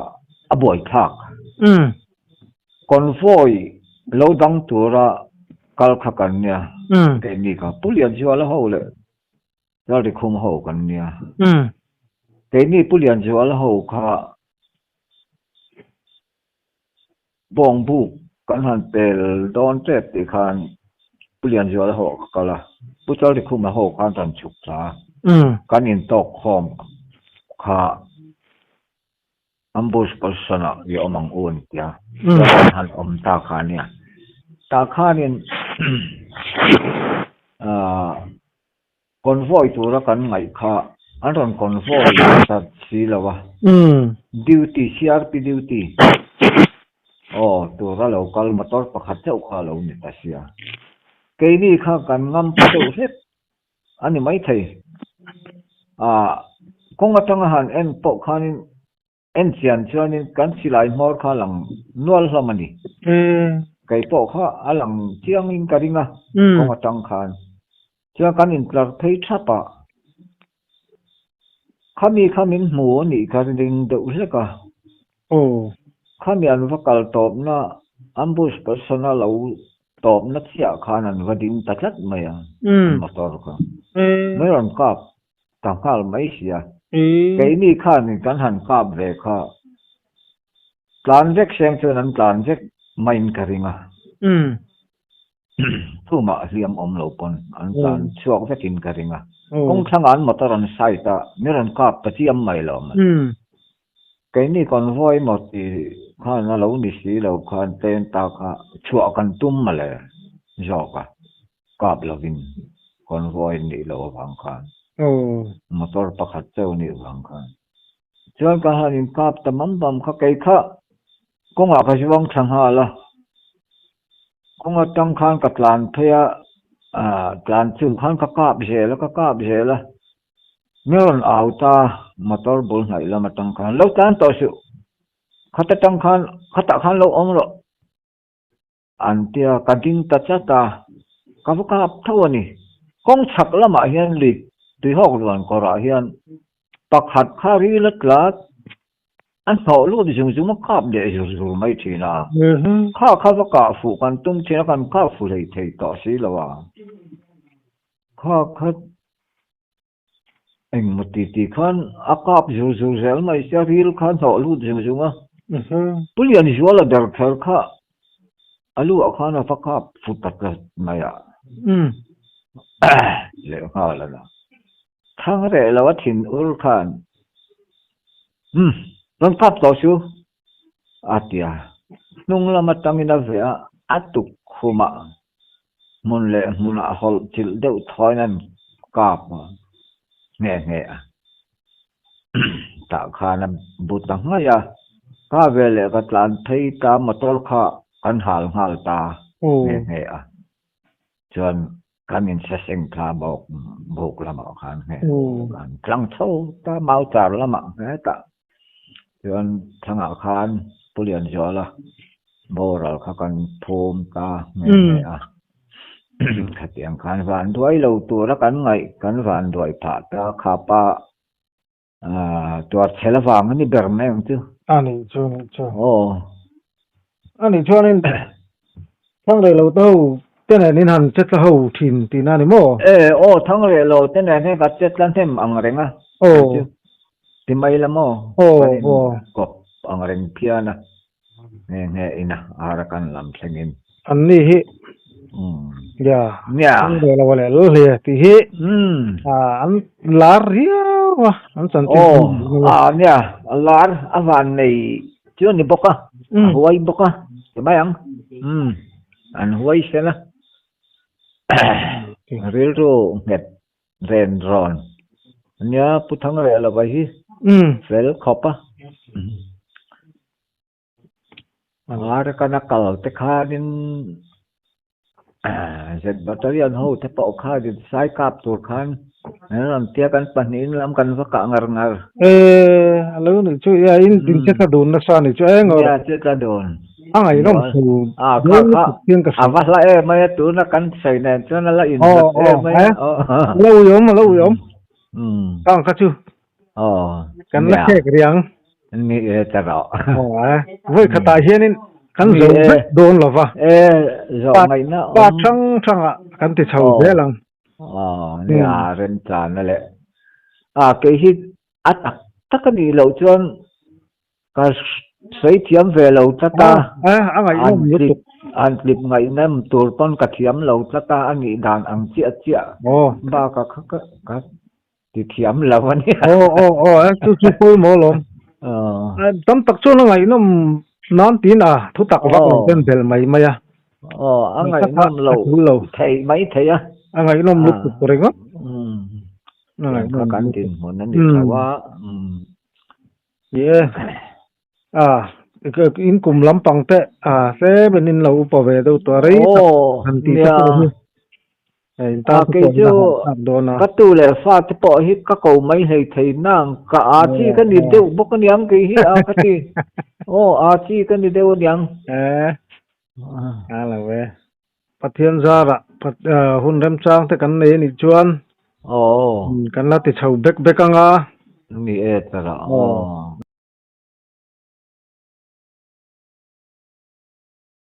Speaker 2: a buaithlak. Convoy lo dang tura kal kha kan nia. Keini kha Pu Lianzuala ho leh Lalrikhum ho kan nia. Keini Pu Lianzuala ho kha Bawngbuk kan han pel dawn tep tih khan Pu Lianzuala ho ka kal a, Pu Chalrikhuma ho khan rawn chhuk thla a, kan intawk khawm kha ambush position ah i awm ang u an ti a, chuan kan han awm ta kha a nia. Tah khanin aah Convoy tura kan ngaih kha an rawn convoy ta si lo a, duty, CRP duty, aw tura lo kal motor pakhat chauh kha a lo ni ta sia. Keini kha kan ngam pa deuh hlek a ni maithei. Ah kawng atanga han en pawh khanin En chian chuanin kan silai hmawr kha a lang nual hlawm a ni. Kei pawh kha a lang chiangin ka ring a, kawng atang khan. Chuan kan intlar phei thap a. Khami kha min hmu a nih ka ring deuh hlek a.
Speaker 1: Aw.
Speaker 2: Khami an va kal tawpna ambush person a lo tawpna chiah khan an va ding ta tlat mai a, an motor kha. Min rawn kap ta nghal mai sia. Keini khanin kan han kap ve kha tlan vek seng chuan an tlan vek maiin ka ring a. Tumah hliam awm lo pawn an tlan chhuak vekin ka ring a. Kawng thlangah an motor an side a, min rawn kap ta chiam mai lo mai. Keini convoy emaw ti khan a lo ni si lo khan tlem ta kha chhuah kan tum mawle zawk a, kap lovin convoy nih loh avang khan motor pakhat chauh nih vang khan. Chuan ka han inkap ta mam mam kha kei kha kawngah ka zuang thla nghal a. Kawng atang khan ka tlan phei a, ah tlan chung khan ka kap zel a, ka kap zel a. Mi rawn au ta motor bul hnaih lam atang khan lo tlan tawh suh, khat atang khan khatah khan lo awm rawh an tia ka ding ta chat a, ka va kap tho a ni. Kawng chhak lamah hian lui tuihawk ruan kawrah hian pakhat kha ril a tla A hnawh lut zung zung a kap leh zur zur mai thin a. Kha kha va kah fuh kan tum thin a, kan kap fuh hlei thei tawh si lo a. Kha kha engmaw ti ti khan a kap zur zur zel mai sia, ril kha a hnawh lut zung zung a. Pu Lianzuala ber kher kha a lu ah khan a va kap fuh ta tlat mai a. Lehnghal a na. Thang reh lo a thin ur khan, Umm, rawn kap tawh su, a ti a. Hnung lam atangin a veh a, a tuk khumah hmun leh hmunah hawlh chilh deuh thawiin an kap nghe nghe a. Tah khan a bu ta nghaih a, ka veleh ka tlan phei ta motor kha kan hal nghal ta nghe nghe a. Chuan Kan insaseng thla bawk buk lamah khan hei kan tlang chho ta mau char lamah hetah chuan thlangah khan Pu Lianzuala boral kha kan phum ta nghe nghe a khatiang khan van duai lo tura kan ngaih kan van duai phah ta khapa Tuar chhel avang a ni ber mai ang chu.
Speaker 1: A nih chu, a nih chu.
Speaker 2: Aw.
Speaker 1: A nih chuanin Thangreh lo te ho te nen in han che tla ho thin tihna a ni maw?
Speaker 2: E, aw, Thangreh lo te nen hian ka che tla hnem ang reng a.
Speaker 1: Aw.
Speaker 2: Ti mai la maw?
Speaker 1: Aw,
Speaker 2: Kan
Speaker 1: aw.
Speaker 2: inkawp ang reng phian a. Nge nge ina Arakan lam thlengin.
Speaker 1: An ni hi ya
Speaker 2: Nia.
Speaker 1: an ve lo leh lal hle tih hi an lar riau a an chanchin
Speaker 2: Aw a nia a lar a van nei chu a ni bawk a a huai bawk a ti mai ang an huai sen a rilru nghet Ren rawn nia Pu Thangreh lova hi fel khawp a. Arakan a kal te khanin Z Battalion ho te pawh khanin sai kap tur khan an rawn tia kan pahnihin lam kan va kah ngar ngar.
Speaker 1: E a lo nih chu ia in in che tla dun nasa nih chu eng
Speaker 2: Nia che tla dun.
Speaker 1: A ngaihnawm thu
Speaker 2: A kha kha a va hla em mai a tuna kan sawi nen chuan a la inhlat em mai
Speaker 1: a. A lo uiawm a lo uiawm. Kang kha chu kan la khek riang.
Speaker 2: Ni e ta rawh.
Speaker 1: Vawi khatah hianin kan zo vek dawn lo va.
Speaker 2: E zawh ngaihna awm.
Speaker 1: Pa hrang hrangah kan ti chho zel ang.
Speaker 2: Aw nia remchana leh. A kei hi a tak tak a nih loh chuan Ka sawi thiam ve lo tlat a,
Speaker 1: an
Speaker 2: tlip an tlip ngaihnawm tur pawn ka thiam lo tlat a, a nih dan ang chiah chiah bakah kha ka ka ti thiam lo a nia.
Speaker 1: Aw aw aw e chu chu pawimawh alawm. Tam tak chuan a ngaihnawm nan tiin a thu tak vak lo ten belh mai mai a.
Speaker 2: Aw a ngaihnawm lo thei mai thei a.
Speaker 1: A ngaihnawm lutuk ringawt.
Speaker 2: A ngaihnawm kan dinhmun a ni tho a.
Speaker 1: Ni e, a in kum lampang te a tlem in in lo upa ve deuh tawh a rei tak han tih te pawh hi in tan te pawh in a hah thlak dawn a.
Speaker 2: Ka tu leh fa te pawh hi ka ko mai hlei thei nang ka a chi ka ni deuh bawk aniang kei hi a ka ti aw a chi ka ni deuh aniang.
Speaker 1: E a lo e Pathian zarah hun remchang te kan nei anih chuan
Speaker 2: Aw.
Speaker 1: Kan la ti chho bek bek anga.
Speaker 2: Ni e tara.
Speaker 1: Aw.